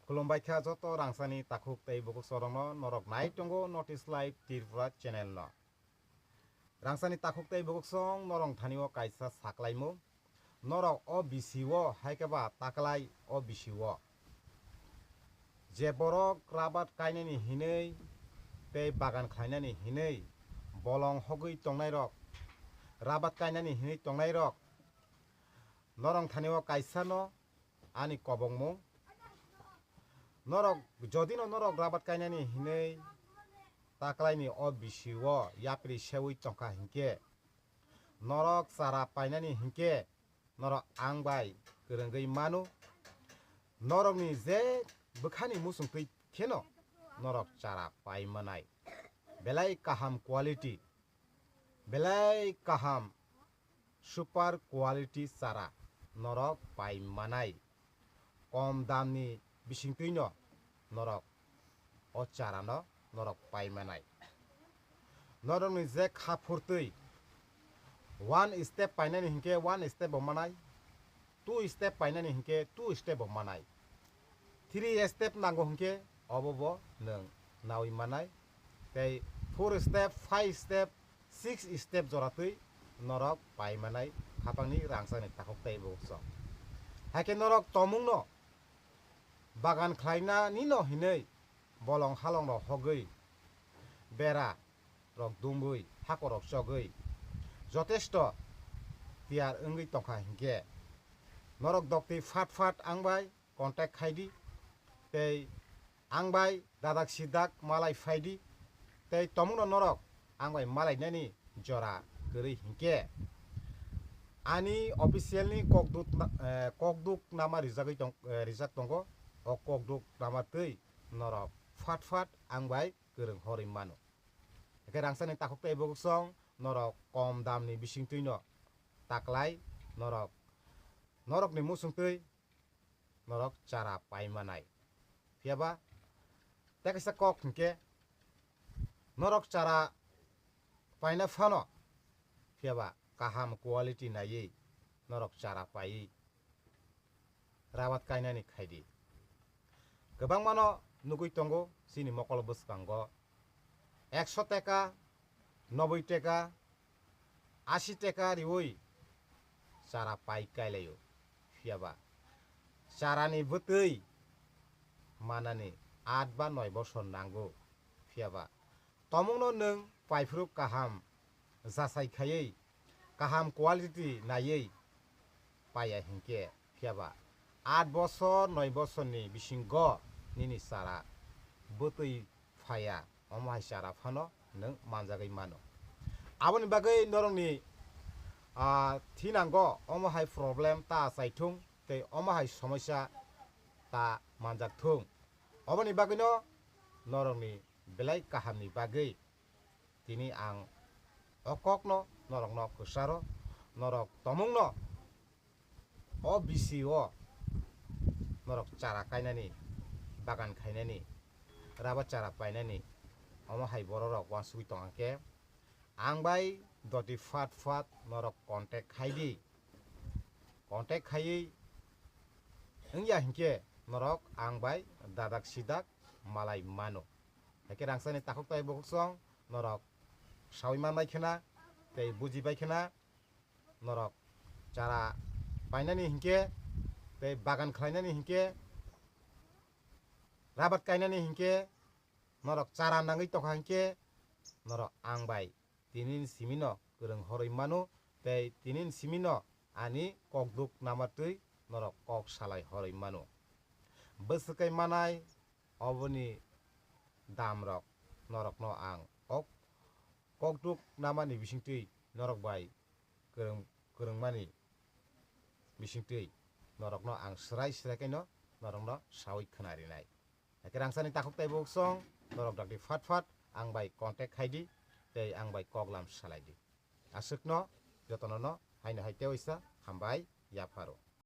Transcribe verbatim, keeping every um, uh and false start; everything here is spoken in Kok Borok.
Khulumbai kha joto rangchani takhuk tei bukhuk chwrwngno, norok nai tongo North East Live Tripura channel no. Rangchani takhuk tei bukhuk chwrwng norok thani o kaisa saklaimung. Norok o bisi o hai khe ba taklai o bisi o. Je borok rabat kainani hinwi tei bagan khlainani hinwi bolong hogwi tongnairok, rabat kainani hinwi tongnairok, norok thani o kaisa no ani kobongmung. Norok jodi no norok rabat kainani hinwi taklaini o bisi o yapri sewi tongkha hinkhe, norok chara painani hinkhe norok ang bai kwrwngwi mano. Norokni je bwkhani muchungtwi kheno norok chara pai manai. Belai kaham quality, belai kaham super quality chara norok pai manai. Kom damni bisingtwino norok o charano norok pai manai. Norokni je kha phurtwi one step painani hinkhe one step bo manai, two step painani hinkhe two step bo manai, three step nango hinkhe obo bo nwng nawi manai, tei four step, five step, six step joratwi norok pai manai khapangni rangchakni takhuk tei bukhuk chwrwng. Haikhe norok tomungno bagan khlainani no hinwi bolong halongrok hogwi, bera rok dumwi, hakorok chogwi jotesto tiyar wngwi tongkha hinkhe, norok doktwi phat phat ang bai contact khai di, tei ang bai dadak sidak malai phai di, tei tomungno norok ang bai malainani jora kwrwi hinkhe, ani official ni kokduk na-, eh, kokduk nama rijagwi tong-, eh, rijak tongo. O kokduk nama twi norok phat phat ang bai kwrwng horwi mano. Hake rangchakni takhuk tei bukhuk chwrwng norok kom damni bisingtwino taklai norok, norokni muchungtwi norok chara pai manai. Phiyaba tei kaisa kok hinkhe, norok chara paina phano, phiyaba kaham quality naiwi norok chara paiwi rabat kainani khaidi. Kwbangmano nugwi tongo chini mokol bwskango ekso teka, noboi teka, asi teka riwi chara pai kailaio. Phiyaba charani bwtwi manani aat ba noi bosor nango. Phiyaba tomungno nwng paiphuru kaham jachai khaiwi, kaham quality naiwi paiya hinkhe, phiyaba aat bosor noi bosorni bisingo nini chara bwtwi phaiya, omo hai chara phano nwng manjagwi mano. Aboni bagwi norokni, ah, thinango omo hai problem ta achaithung tei omo hai somosya ta manjakthung. Oboni bagwino norokni belai kahamni bagwi tini ang o kokno norokno kwcharo, norok tomungno o bisi o norok chara kainani, bagan khainani, rabat chara painani, omo hai bororok uansugwi tongkha khe, ang bai doti phat phat norok contact khai di. Contact khaiwi wngya hinkhe norok ang bai dadak sidak malai mano. Haikhe rangchakni takhuk tei bukhuk chwng norok sawi manbai khena tei bujibai khena, norok chara painani hinkhe tei bagan khlainani hinkhe, rabat kainani hinkhe, norok chara nangwi tongkha hinkhe, norok ang bai tini ni simi no kwrwng horwi mano tei tini ni simi no ani kokduk namatwi norok kok salai horwi mano. Bwswk kai manai oboni damrok norokno ang o kokduk namani bisingtwi norok bai kwrwng-, kwrwngmani bisingtwi norokno ang swrai swrai khaino norokno sawi khwna rinai. Haikhe rangchakni takhuk tei bukhuk chwng norok dakti phat phat ang bai contact khai di tei ang bai koklam salai di. Aswkno jotono no haino hai tewaisa hambai yapharo.